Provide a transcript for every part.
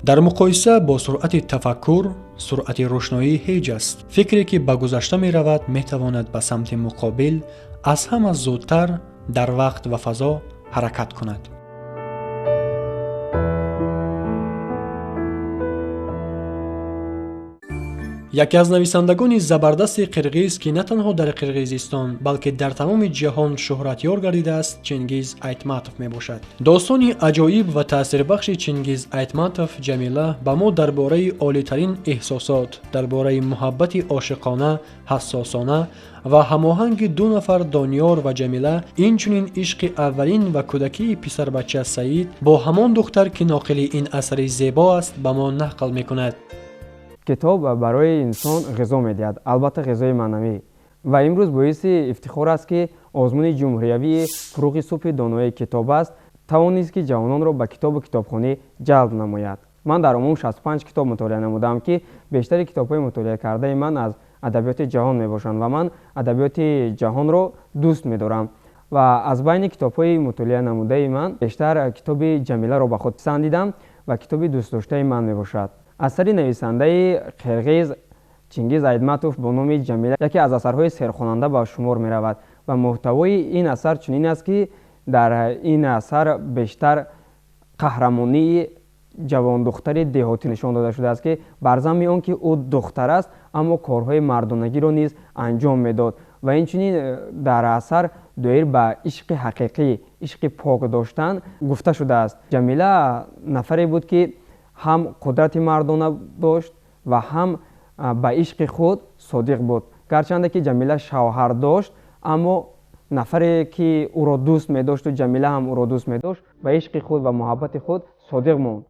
Дар муқоиса бо суръати тафаккур, суръати рӯшноӣ ҳеҷ аст. Фикре, ки ба гузашта меравад, метавонад ба самти муқобил аз ҳама зудтар дар вақт ва фазо ҳаракат кунад. Яке аз нависандагони забардасти қирғиз, ки на танҳо дар Қирғизистон, балки дар тамоми ҷаҳон шӯҳратёр гардидааст, Чингиз Айтматов мебошад. Достони аҷоиб ва таъсирбахши Чингиз Айтматов «Ҷамила» ба мо дар бораи олитарин эҳсосот, дар бораи муҳаббати ошиқона, ҳассосона ва ҳамоҳанги ду нафар, Дониёр ва Ҷамила, инчунин ишқи аввалин ва кӯдакии писарбача Саид бо ҳамон духтар, ки ноқили ин асари зебо аст, ба мо нақл мекунад. Китоб барои инсон ғизо медиҳад, албатта ғизои маънавӣ. Ва имрӯз боиси ифтихор аст, ки озмуни ҷумҳуриявии «Фурӯғи субҳи донои китоб аст» тавонист, ки ҷавононро ба китобу китобхонӣ ҷалб намояд. Ман дар умум 65 китоб мутолиа намудам, ки бештари китобҳои мутолиа кардаи ман аз адабиёти ҷаҳон мебошанд ва ман адабиёти ҷаҳонро дӯст медорам. Ва аз байни китобҳои мутолиа намудаи ман бештар китоби «Ҷамиларо» ба худ писандидам ва китоби дӯстдоштаи ман мебошад. Асари нависандаи қирғиз Чингиз Айтматов бо номи «Ҷамила» яке аз асарҳои серхонанда ба шумор меравад ва муҳтавои ин асар чунин аст, ки дар ин асар бештар қаҳрамонии ҷавондухтари деҳотӣ нишон дода шудааст, ки бар замми он ки ӯ духтар аст, аммо корҳои мардонагиро низ анҷом медод. Ва инчунин дар асар доир ба ишқи ҳақиқӣ, ишқи пок доштан гуфта шудааст. Ҷамила нафаре буд, ки ҳам қудрати мардона дошт ва ҳам ба ишқи худ содиқ буд. Гарчанде ки Ҷамила шавҳар дошт, аммо нафаре ки ӯро дӯст медошту Ҷамила ҳам ӯро дӯст медошт, ба ишқи худ ва муҳаббати худ содиқ монд.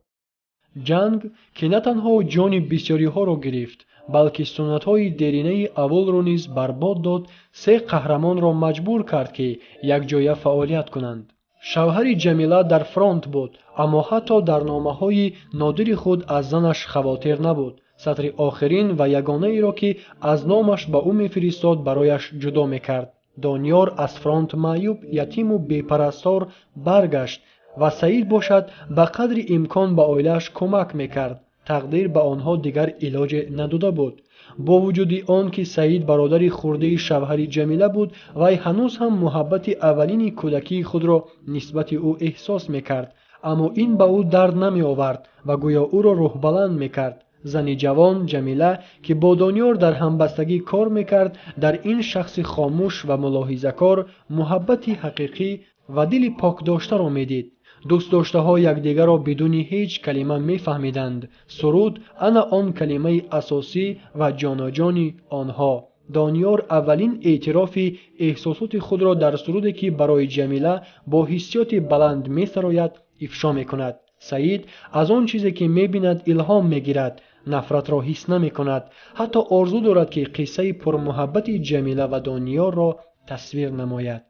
Ҷанг, ки на танҳо ҷони бисёриҳоро гирифт, балки суннатҳои деринаи аввалро низ барбод дод, се қаҳрамонро маҷбур кард, ки якҷоя фаъолият кунанд. Шавҳари Ҷамила дар фронт буд, аммо ҳатто дар номаҳои нодири худ аз занаш хавотир набуд. Сатри охирин ва ягонаеро, ки аз номаш ба ӯ мефиристод, барояш ҷудо мекард. Дониёр аз фронт маъюб, ятиму бепарастор баргашт ва Саид бошад, ба қадри имкон ба оилааш кӯмак мекард. Тақдир ба онҳо дигар илоҷе надода буд. Бо вуҷуди он ки Саид бародари хурдаи шавҳари Ҷамила буд, вай ҳанӯз ҳам муҳаббати аввалини кӯдакии худро нисбати ӯ эҳсос мекард, аммо ин ба ӯ дард намеовард ва гӯё ӯро рӯҳбаланд мекард. Зани ҷавон Ҷамила, ки бо Дониёр дар ҳамбастагӣ кор мекард, дар ин шахси хомӯш ва мулоҳизакор муҳаббати ҳақиқӣ ва дили покдоштаро медид. Дӯстдоштаҳо якдигарро бидуни ҳеҷ калима мефаҳмиданд. Суруд ана он калимаи асосӣ ва ҷоноҷони онҳо. Дониёр аввалин эътирофи эҳсосоти худро дар суруде, ки барои Ҷамила бо ҳиссиёти баланд месарояд, ифшо мекунад. Саид аз он чизе, ки мебинад, илҳом мегирад, нафратро ҳис намекунад, ҳатто орзу дорад, ки қиссаи пурмуҳаббати Ҷамила ва Дониёрро тасвир намояд.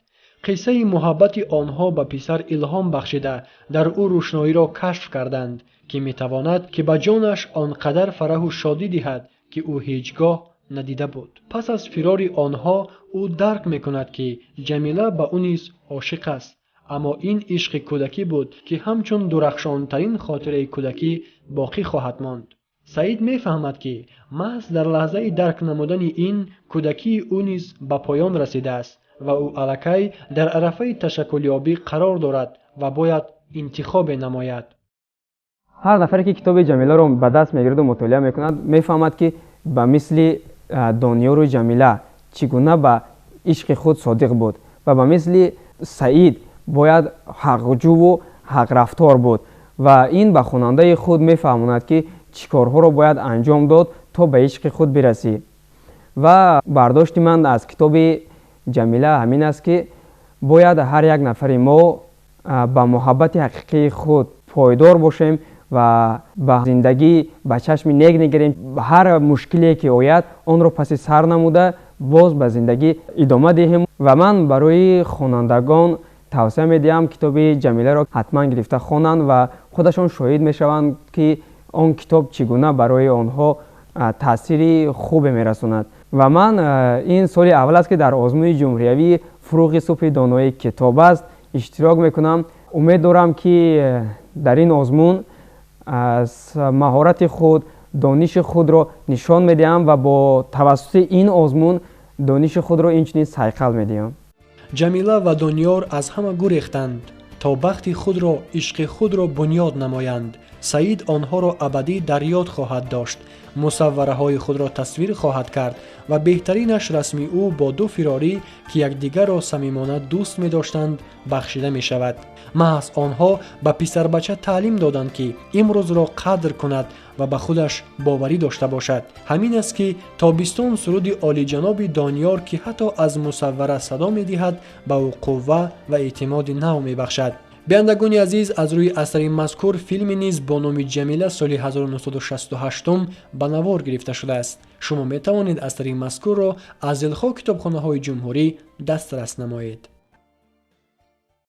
Қиссаи муҳаббати онҳо ба писар илҳом бахшида, дар ӯ рӯшноиро кашф карданд, ки метавонад, ки ба ҷонаш он қадар фараҳу шодӣ диҳад, ки ӯ ҳеҷ гоҳ надида буд. Пас аз фирори онҳо ӯ дарк мекунад, ки Ҷамила ба ӯ низ ошиқ аст, аммо ин ишқи кӯдакӣ буд, ки ҳамчун дурахшонтарин хотираи кӯдакӣ боқӣ хоҳад монд. Саид мефаҳмад, ки маҳз дар лаҳзаи дарк намудани ин, кӯдакии ӯ низ ба поён расидааст ва ӯ аллакай дар арафаи ташаккулёбӣ қарор дорад ва бояд интихобе намояд. Ҳар нафаре ки китоби «Ҷамиларо» ба даст мегираду мутолиа мекунад, мефаҳмад, ки ба мисли Дониёру Ҷамила чӣ гуна ба ишқи худ содиқ буд ва ба мисли Саид бояд ҳақҷӯву ҳақрафтор буд. Ва ин ба хонандаи худ мефаҳмонад, ки чӣ корҳоро бояд анҷом дод, то ба ишқи худ бирасӣ. Ва бардошти ман аз китоби «Ҷамила» ҳамин аст, ки бояд ҳар як нафари мо ба муҳаббати ҳақиқии худ пойдор бошем ва ба зиндагӣ ба чашми нек нигарем. Ҳар мушкиле ки ояд, онро паси сар намуда, боз ба зиндагӣ идома диҳем. Ва ман барои хонандагон тавсия медиҳам, китоби «Ҷамиларо» ҳатман гирифта хонанд ва худашон шоҳид мешаванд, ки он китоб чӣ гуна барои онҳо таъсири хубе мерасонад. Ва ман ин соли аввал аст, ки дар озмуни ҷумҳуриявии «Фурӯғи субҳи донои китоб аст» иштирок мекунам. Умед дорам, ки дар ин озмун Маҳорати худ, дониши худро нишон медиҳам ва бо тавассути ин озмун дониши худро инчунин сайқал медиҳам. Ҷамила ва Дониёр аз ҳама гурехтанд, то бахти худро, ишқи худро бунёд намоянд. Саид онҳоро абадӣ дар ёд хоҳад дошт, мусаввараҳои худро тасвир хоҳад кард ва беҳтаринаш расми ӯ бо ду фирорӣ, ки якдигарро самимона дӯст медоштанд, бахшида мешавад. Маҳз онҳо ба писарбача таълим доданд, ки имрӯзро қадр кунад ва ба худаш боварӣ дошта бошад. Ҳамин аст, ки тобистон, суруди олиҷаноби Дониёр, ки ҳатто аз мусаввара садо медиҳад, ба ӯ қувва ва эътимоди нав мебахшад. Бинандагони азиз, аз рӯи асари мазкур филме низ бо номи Ҷамила соли 1968 ба навор гирифта шудааст. Шумо метавонед асари мазкурро аз дилхоҳ китобхонаҳои ҷумҳурӣ дастрас намоед.